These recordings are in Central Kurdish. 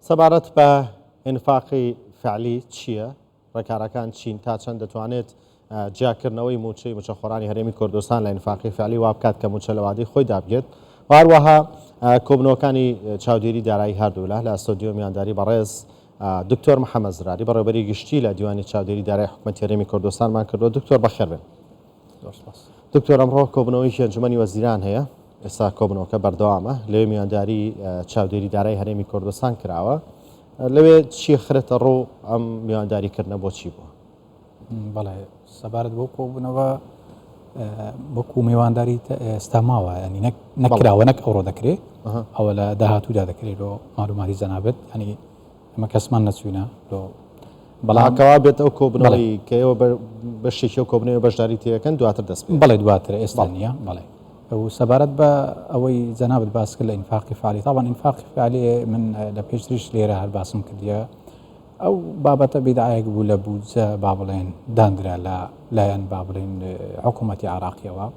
سەبارەت بە ئینفاقی فعلی چییە؟ ڕێکارەکان چین؟ تا چەند دەتوانێت جیاکردنەوەی مووچەی مووچەخۆرانی هەرێمی کوردستان لە ئینفاقی فعلی وا بکات کە مووچە لە وادەی خۆی دابگێت؟ و هەروەها کۆبنەوەکانی چاودێری دارایی هەردوولا لە ئەستۆدیۆ میوانداری بەڕێز دکتۆر محەممەد زراری بەڕێوەبەری گشتی لە دیوانی چاودێری دارای حکومەتی هەرێمی کوردستانمان کردووە. دکتۆر بەخێر بێن. دکتۆر ئەمڕۆ کۆبنەوەیەکی ئەنجومەنی وەزیران هەیە، ئێستا کۆبنەوەکە بەردەوامە، لەوێ میوانداری چاودێری دارای هەرێمی کوردستان کراوە، لەوێ چی خرێتە ڕوو، ئەم میوانداریکردنە بۆچی بووە؟ بەڵێ سەبارەت بۆ کۆبوونەوە وەکو میوانداری ئێستا ماوە ینی نەکراوە نەک ئەوڕۆ دەکرێت ئەوە لە داهاتوودا دەکرێت لۆ مالوماتی جەنابەت ینی ئەمە کەسمان نەچوینە لۆ بەڵام کەوا بێت ئەو کۆبنەوەی کە ئێوە بەشێکی ئەو کۆبنەوە بەشداری تێەکەن دواتر دەست پێ بەڵێ دواتر ئێستا نییە بەڵێ و سەبارەت بە ئەوەی جەنابت باس کرد لە ئینفاقی فعلی طبعا ئینفاقی فعلی من لە پێشتریش لێرە هەر باسم کردیە ئەو بابەتە بیدعایەک بوو لە بودجە با بڵێن داندرا لە لایەن با بڵێن حکوومەتی عراقیەوە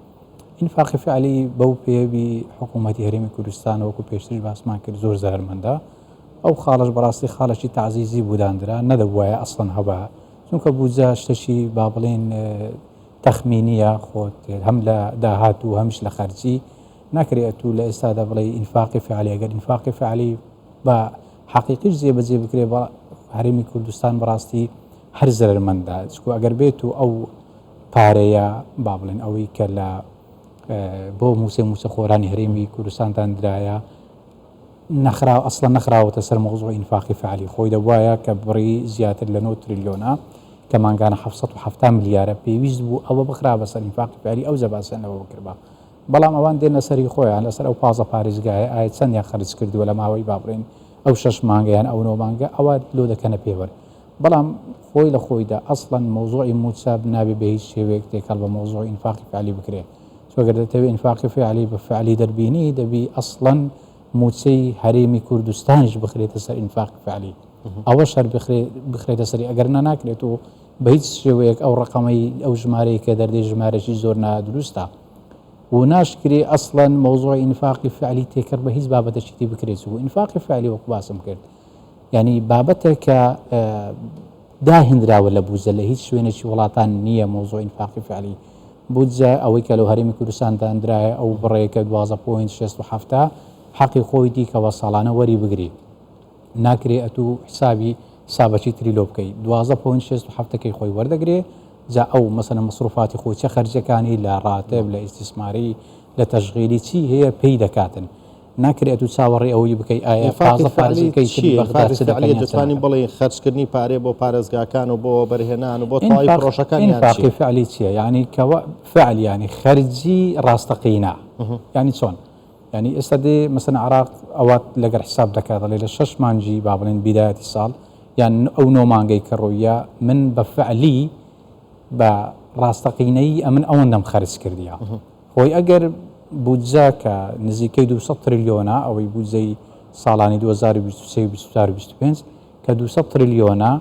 ئینفاقی فعلی بەو پێوی حکوومەتی هەرێمی کوردستان وەکو پێشتریش باسمان کرد زۆر زەرمەندە ئەو خاڵەش بەڕاستی خاڵێکی تەعزیزی بوو داندرا، نەدەبوایە ئەسڵەن هەبا، چونکە بودجە شتێکی با بڵێین تەخمینییە، خۆت هەم لە داهات و هەمیش لە خەرجی، ناکرێ ئەتوو لە ئێستادا بڵێی ئینفاقی فعلی، ئەگەر ئینفاقی فعلی بە حەقیقیش جێبەجێ بکرێ بە هەرێمی کوردستان بەڕاستی هەر زەرەرمەندە، چونکە ئەگەر بێت و ئەو پارەیە با بڵێن ئەوەی کە لە بۆ مووچەی مووچەخۆرانی هەرێمی کوردستان داندرایە، نەخرا ئەسڵەن نەخراوەتە سەر مەوزوعی ئینفاقی فعلی خۆی دەبوایە کە بڕی زیاتر لە 9 تریلیۆنە کە مانگانە 770 ملیارە پێویست بوو ئەوە بخرا بەسەر ئینفاقی فعلی ئەو جەباسیان لەوە بکردبا بەڵام ئەوان دێنە سەری خۆیان لەسەر ئەو 15 پارێزگایە ئایا چەندیان خەرج کردووە لە ماوەی با بڵێین ئەو شەش مانگە یان ئەو نۆ مانگە ئەوە لۆ دەکەنە پێوەر بەڵام خۆی لە خۆیدا ئەسڵەن مەوزوعی مووچە نابێ بە هیچ شێوەیەک تێکەڵ بە مەوزوعی ئینفاقی فعلی بکرێ چونکە گەر دەتەوێ ئینفاقی فعلی بە فعلی دەربینی دەبی ئەسڵەن مووچەی هەرێمی کوردستانیش بخرێتە سەر ئینفاقی فعلی ئەوەش هەر بخرێتە سەری ئەگەر نا ناکرێت و بە هیچ شێوەیەک ئەو ڕقەمەی ئەو ژمارەیە کە دەردەی ژمارەی زۆر نادروستە و ناشکرێ ئەسڵەن مەوزوعی ئینفاقی فعلی تێکەڵ بە هیچ بابەتێکی تر بکرێت و ئینفاقی فعلی وەکو باسم کرد یانی بابەتێکە داهێنراوە لە بودجە لە هیچ شوێنێکی وڵاتان نییە مەوزوع ئینفاقی فعلی بودجە ئەوەی کە لەو هەرێمی کوردستان دانرایە ئەو بڕێکە 12.67 حەقی خۆی دیکەوە ساڵانە وەری بگری ناکرێ ئەتوو حسابی حسابەکی تری لۆ بکەی 12.67ەکەی خۆی وەردەگرێ جا ئەو مەسەلەن مەسروفاتی خۆی چە خەرجەکانی لە ڕاتب لە ئیستیسماری لە تەشغیلی چی هەیە پێی دەکاتن ناکرێ ئەتوو چاوەڕێی ئەوەی بکەی ئایا ئینفاقی 15 فعلی پارێزگەکەی تری چییە؟ بەغدا ئینفاقی چ دەکەن فعلی یان چ دەتوانین ناکەن؟ بڵێین خەرجکردنی پارەیە بۆ پارێزگاکان و بۆ وەبەرهێنان و بۆ تەواوی ئینفاق پڕۆژەکان یان ئینفاقی چییە؟ فعلی چییە؟ یانی کەوا فعل یانی خەرجی ڕاستەقینە یانی چۆن؟ یانی ئێستا دێ مەسەلەن عێراق ئەوات لەگەر حساب دەکات دەڵێ لە شەش مانگی با بڵێن بیدایەتی ساڵ یان ئەو نۆ مانگەی کە ڕۆیە من بە فعلی بە ڕاستەقینەیی ئەمن ئەوەندەم خەرج کردیە خۆی ئەگەر بودجە کە نزیکەی 200 تریلیۆنە ئەوەی بودجەی ساڵانی 2023 و 24 و 25 کە 200 تریلیۆنە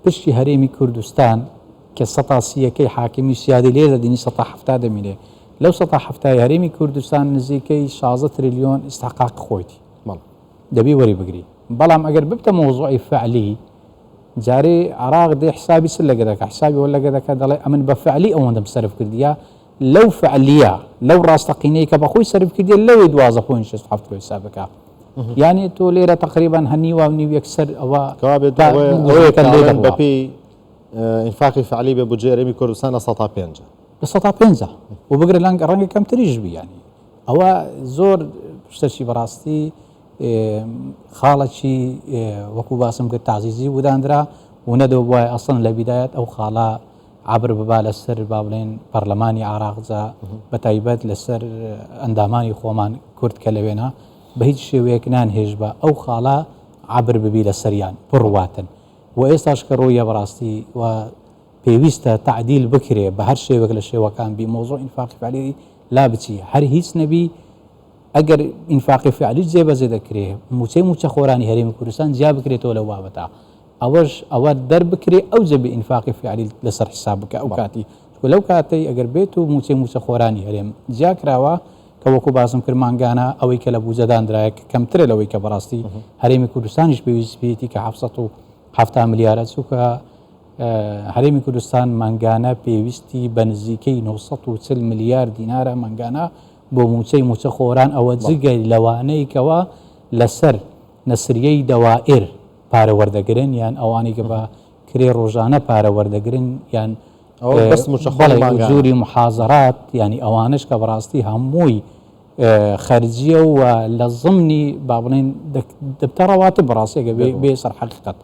پشتی هەرێمی کوردستان کە سەتا سیەکەی حاکمی سیادی لێ دەدینی سەتا حەفتا دەمینێ لەو سەتا حەفتای هەرێمی کوردستان نزیکەی 16 تریلیۆن ئیستحقاق خۆیتی دەبی وەری بگری بەڵام ئەگەر ببتە مەوزوعی فعلی جارێ عراق دێ حسابی چ لەگە دەکا حسابی وە لەگە دەکا دەڵێ ئەمن بە فعلی ئەوەندەم سەرف کردیە لەو فعلیە لەو ڕاستەقینەی کە بەخۆی سەرف کردیە لەوێ 12.67 لۆ حساب بکا یعنی تۆ لێرە تقریبا هەنیوا و نیو یەکسەر ئەوە کەوابێت ئەوەیە کە لێ بەپێی ئینفاقی فعلی بێ بودجەی هەرێمی کوردستان لە سەتا پێنجە لە سەتا پێنجە و بگرە لەنگ ڕەنگە کەمتریش بی یعنی ئەوە زۆر شتەکی بەڕاستی خاڵەکی وەکو باسم کرد تازیزی بوداندرا و نەدەبوایە ئەسڵەن لە بیدایەت ئەو خاڵە عبر ببا لەسەر با بڵێن پەرلەمانی عراق جا بە تایبەت لەسەر ئەندامانی خۆمان کورد کە لەوێنا بە هیچ شێوەیەک نان هێش بە ئەو خاڵە عبر ببی لەسەریان بڕواتن و ئێستاش کە ڕوویە بەڕاستی و پێویستە تعدیل بکرێ بە هەر شێوەک لە شێوەکان بی مۆزۆ ئینفاقی فعلی لا بچی هەر هیچ نەبی ئەگەر ئینفاقی فعلیش جێبەجێ دەکرێ مووچەی مووچەخۆرانی هەرێمی کوردستان جیا بکرێتەوە لەو بابەتە ئەوەش ئەوە دەربکرێ ئەو جەبێ ئینفاقی فعلی لەسەر حساب بکە ئەو کاتی چونکە لەو کاتەی ئەگەر بێت و مووچەی مووچەخۆرانی هەرێم جیا کراوە کە وەکو باسم کرد مانگانە ئەوەی کە لە بوجە دانرایە کە کەمترە لەوەی کە بەڕاستی هەرێمی کوردستانیش پێویست پێیەتی کە 770 ملیارە چونکە هەرێمی کوردستان مانگانە پێویستی بە نزیکەی 940 ملیار دینارە مانگانە بۆ موچەی موچە خۆران ئەوە جگە لەوانەی کەوا لەسەر نەسریەی دەوائر پارە وەردەگرن یان ئەوانەی کە بە کرێ ڕۆژانە پارە وەردەگرن یان ئەوە بەس مووچەخۆری بەڵێ مانگانە. ئوجوری محازەرات یانی ئەوانەش کە بەڕاستی هەمووی خەرجیە و لە زمنی با بڵێن دەبتە ڕەواتب بەڕاستی ئەگەر بێ بێگومان. بێ سەر حەقیقەت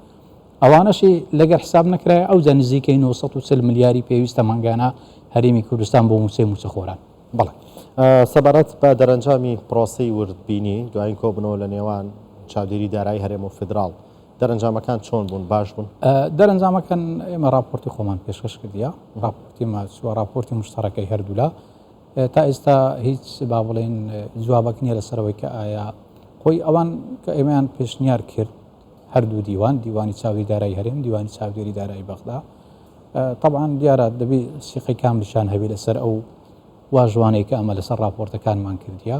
ئەوانەشی لەگەر حساب نەکرایە ئەوجا نزیکەی 940 ملیاری پێویستە مانگانە هەرێمی کوردستان بۆ مووچەی مووچەخۆران. بەڵێ. سەبارەت بە دەرەنجامی پرۆسەی وردبینی دوایین کۆبوونەوە لە نێوان چاودێری دارایی هەرێم و فیدراڵ، دەرەنجامەکان چۆن بوون؟ باش بوون؟ دەرەنجامەکان ئێمە ڕاپۆرتی خۆمان پێشکەش کردیە، ڕاپۆرتی مە چووە ڕاپۆرتی مشتەڕەکەی هەردوولا. تا ئێستا هیچ با بڵێن جوابەک نییە لەسەرەوەی کە ئایا خۆی ئەوان کە ئێمەیان پێشنیار کرد هەردوو دیوان، دیوانی چاودێری دارایی هەرێم، دیوانی چاودێری دارایی بەغدا، تەبعەن دیارە دەبی سیقەی کاملیشان هەبی لەسەر ئەو واژوانەی کە ئەمە لەسەر ڕاپۆرتەکانمان کردیە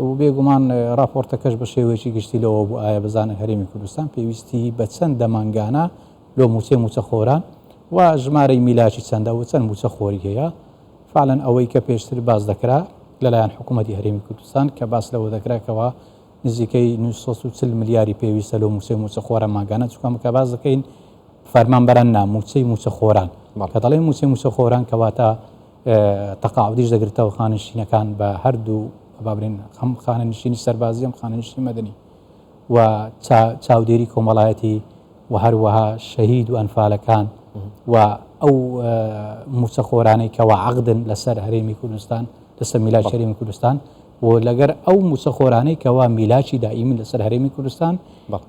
و بێگومان ڕاپۆرتەکەش بە شێوەیەکی گشتی لەوە بوو ئایا بزانن هەرێمی کوردستان پێویستی بە چەند دەمانگانە لۆ موچەی موچەخۆران و ژمارەی میلاکی چەندە و چەند موچە خۆری هەیە فعلەن ئەوەی کە پێشتر باس دەکرا لەلایەن حکوومەتی هەرێمی کوردستان کە باس لەوە دەکرا کەوا نزیکەی 940 ملیاری پێویستە لۆ موچەی موچەخۆران مانگانە چونکە ئەمە کە باس دەکەین فەرمانبەران نا موچەی موچەخۆران کە دەڵێن موچەی موچەخۆران کەواتە تەقاعودیش دەگرتەوە خانەنشینەکان بە هەردوو با بڵێن هەم خانەنشینی سەربازی هەم خانەنشینی مەدەنی و چاودێری کۆمەڵایەتی و هەروەها شەهید و ئەنفالەکان و ئەو موچەخۆرانەی کەوا عەقدن لەسەر هەرێمی کوردستان لەسەر میلاکی هەرێمی کوردستان و لەگەر ئەو موچەخۆرانەی کەوا میلاکی دائیمن لەسەر هەرێمی کوردستان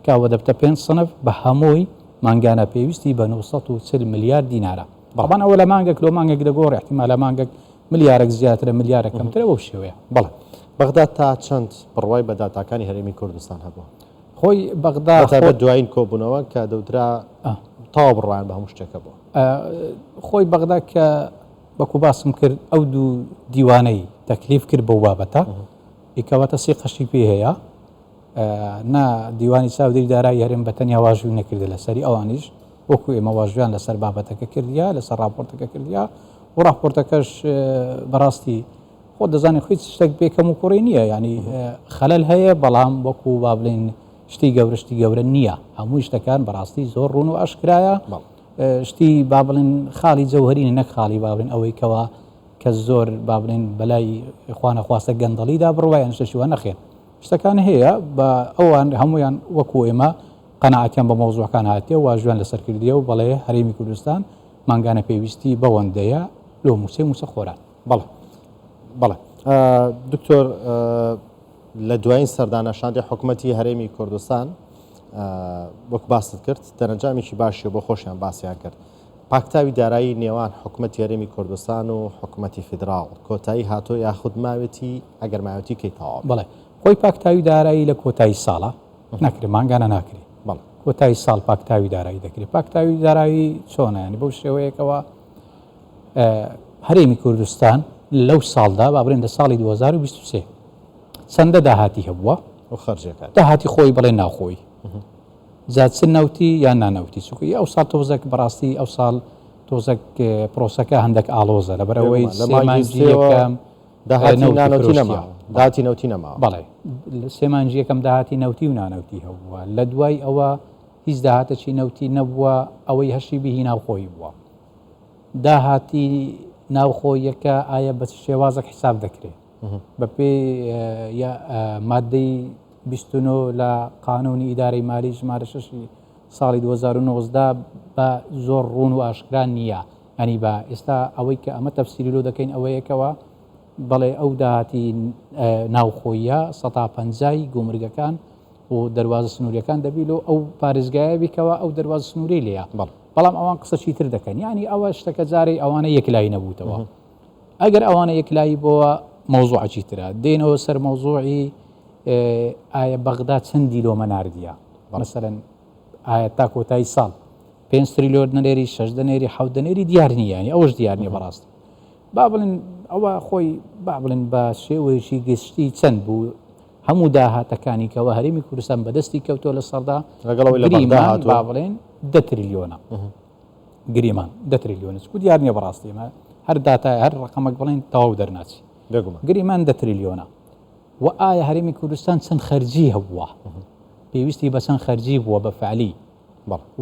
کەوە دەبتە پێنج سنف بە هەمووی مانگانە پێویستی بە 940 ملیار دینارە. تەبعەن ئەوە لە مانگێک لۆ مانگێک دەگۆڕێ احتیمالە مانگێک ملیارێک زیاترە ملیارێک کەمترە بەو شێوەیە. بەڵێ. بەغدا تا چەند بڕوای بە داتاکانی هەرێمی کوردستان هەبووە؟ خۆی بەغدا بەتایبەت دوایین کۆبوونەوە کە دەوترا تەواو بڕوایان بە هەموو شتێک هەبووە. خۆی بەغدا کە وەکو باسم کرد ئەو دوو دیوانەی تەکلیف کرد بەو بابەتە ئیکەواتە سیقەشی پێ هەیە نا دیوانی چاودێری دارایی هەرێم بە تەنیا واژووی نەکردە لەسەری ئەوانیش وەکو ئێمە واژویان لەسەر بابەتەکە کردیا لەسەر راپۆرتەکە کردیا و راپۆرتەکەش بەڕاستی خۆ دەزانانی هیچ شتێک بێکەم و کوڕی نییە ینی خەلەل هەیە بەڵام وەکو با بڵێن شتی گەورە شتی گەورە نییە هەموو شتەکان بەڕاستی زۆر ڕوون و ئاشکرایە شتی با بڵێن خاڵی جەوهری نەک خاڵی با بڵێن ئەوەی کەوا کە زۆر با بڵێن بەلای خوانەخواستە گەندەڵیدا بڕوا یان شتێکی وا نەخێر شتەکان هەیە بە ئەوان هەمویان وەکو ئێمە قەناعەتیان بە مەوزوعەکان هاتیە واژویان لەسەر کردیە و بەڵێ هەرێمی کوردستان مانگانە پێویستی بەوەندەیە لۆ موچەی موچە خۆران. بەڵێ بەڵێ دکتۆر لە دوایین سەردانە شاندی حکومەتی هەرێمی کوردستان وەک باست کرد دەرەنجامێکی باشیە بۆ خۆشیان باسییان کرد پاکتاوی دارایی نێوان حکومەتی هەرێمی کوردستان و حکومەتی فیدراڵ کۆتایی هاتۆ یاخود ماوێتی ئەگەر ماوێتی کەی تەواو بەڵێ خۆی پاکتاوی دارایی لە کۆتایی ساڵە ناکرێ مانگانە ناکرێ بەڵێ کۆتایی ساڵ پاکتاوی دارایی دەکرێت پاکتاوی دارایی چۆنە ینی بەو شێوەیەکەوە هەرێمی کوردستان لەو ساڵدا با بڵێن لە ساڵی 2023 چەندە داهاتی هەبووە و خەرجەکات داهاتی خۆی بڵێ ناوخۆی جا چ نەوتی یان نانەوتی چونکە ئەو ساڵ تۆزێک بەڕاستی ئەو ساڵ تۆزێک پرۆسەکە هەندێک ئاڵۆزە لەبەرئەوەی بێگومان لە سێ مانگی مانگی سێوە یەکەم داهاتی نەوتی نانەوتی فرۆشتیە نەماوە داهاتی نەوتی نەماوە بەڵێ سێ مانگی یەکەم داهاتی نەوتی و نانەوتی هەبووە لە دوای ئەوە هیچ داهاتێکی نەوتی نەبووە ئەوەی هەشی بی هی ناوخۆیی بووە داهاتی ناوخۆیەکە ئایا بە چ شێوازێک حساب دەکرێت بەپێی مادەی 29 لە قانونی ئیدارەی مالی ژمارە شەشی ساڵی 2019 بە زۆر ڕوون و ئاشکرا نییە ئەنی بە ئێستا ئەوەی کە ئەمە تەفسیری لۆ دەکەین ئەوەیەکەوە بەڵێ ئەو داهاتی ناوخۆیە سەتا پەنجای گومرگەکان و دەروازە سنووریەکان دەبی لۆ ئەو پارێزگایە بیکەوە ئەو دەروازە سنووری لێیە بەڵام ئەوان قسە چیتر دەکەن یعنی ئەوە شتەکە جارەی ئەوانە یەکلایی نەبووتەوە ئەگەر ئەوانە یەکلایی بۆوە مەوزوعەکی ترە دێنەوە سەر مەوزوعی ئایا بەغدا چەندی لۆمە ناردیە مەسەلەن ئایا تا کۆتایی ساڵ پێنج تریلیۆن دەنێری شەش دەنێری حەوت دەنێری دیار نییە یانی ئەوەش دیار نییە بەڕاستی با بڵێن. ئەوە خۆی با بڵێن بە شێوەیەکی گشتی چەند بوو هەموو داهاتەکانی کەەوە هەرێمی کوردستان بەدەستی کەوتووە لە سەردا لەگەڵەوەی لە بەغدا هاتووە با بڵێن دە تریلیۆنە گریمان دە تریلیۆنە چکو دیار نییە بەڕاستی ئەمە هەر داتای هەر ڕقەمەک بڵێن تەواو دەرناچی بێگومان گریمان دە تریلیۆنە و ئایا هەرێمی کوردستان چەند خەرجی هەبووە پێویستی بە چەند خەرجی بووە بە فعلی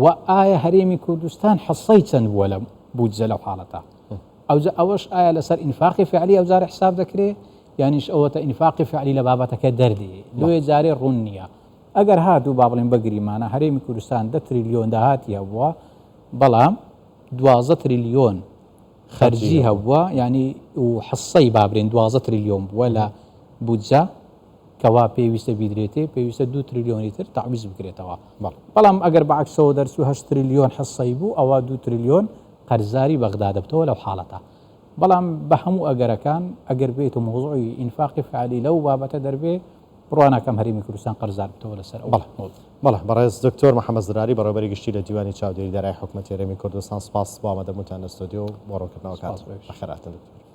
و ئایا هەرێمی کوردستان حسەی چەند بووە لە بودجە لەو حاڵەتە ئەوجا ئەوەش ئایا لەسەر ئینفاقی فعلی ئەو جارە حساب دەکرێ یانیش ئەوەتە ئینفاقی فعلی لە بابەتەکە دەردێ لۆیە جارێ ڕوون نییە ئەگەر هاتوو با بڵێن بە گریمانە هەرێمی کوردستان دە تریلیۆن داهاتی هەبووە بەڵام 12 تریلیۆن خەرجی هەبووە ینی و حسەی بابرێن 12 تریلیۆن بووە لە بودجە کەوا پێویستە بیدرێتێ پێویستە دو تریلیۆنی تر تەعویز بکرێتەوە بەڵام ئەگەر بە عەکسەوە دەرچوو هەشت تریلیۆن حسەی بوو ئەوە دو تریلیۆن قەرزاری بەغدا دەبتەوە لەو حاڵەتە بەڵام بە هەموو ئەگەرەکان ئەگەر بێت و مەوزوعی ئینفاقی فعلی لەو بابەتە دەربێ بڕوا ناکەم هەرێمی کوردستان قەرزار بتەوە لەسەر ئەو بەڵێ بەڵێ بەڕێز دکتۆر محەممەد زراری بەڕێوەبەری گشتی لە دیوانی چاودێری دارایی حکومەتی هەرێمی کوردستان سپاس بۆ ئامادەبوونتان لە ستۆدیۆ و بۆ ڕوونکردنەوەکانت. بەخێرهاتن دکتۆر.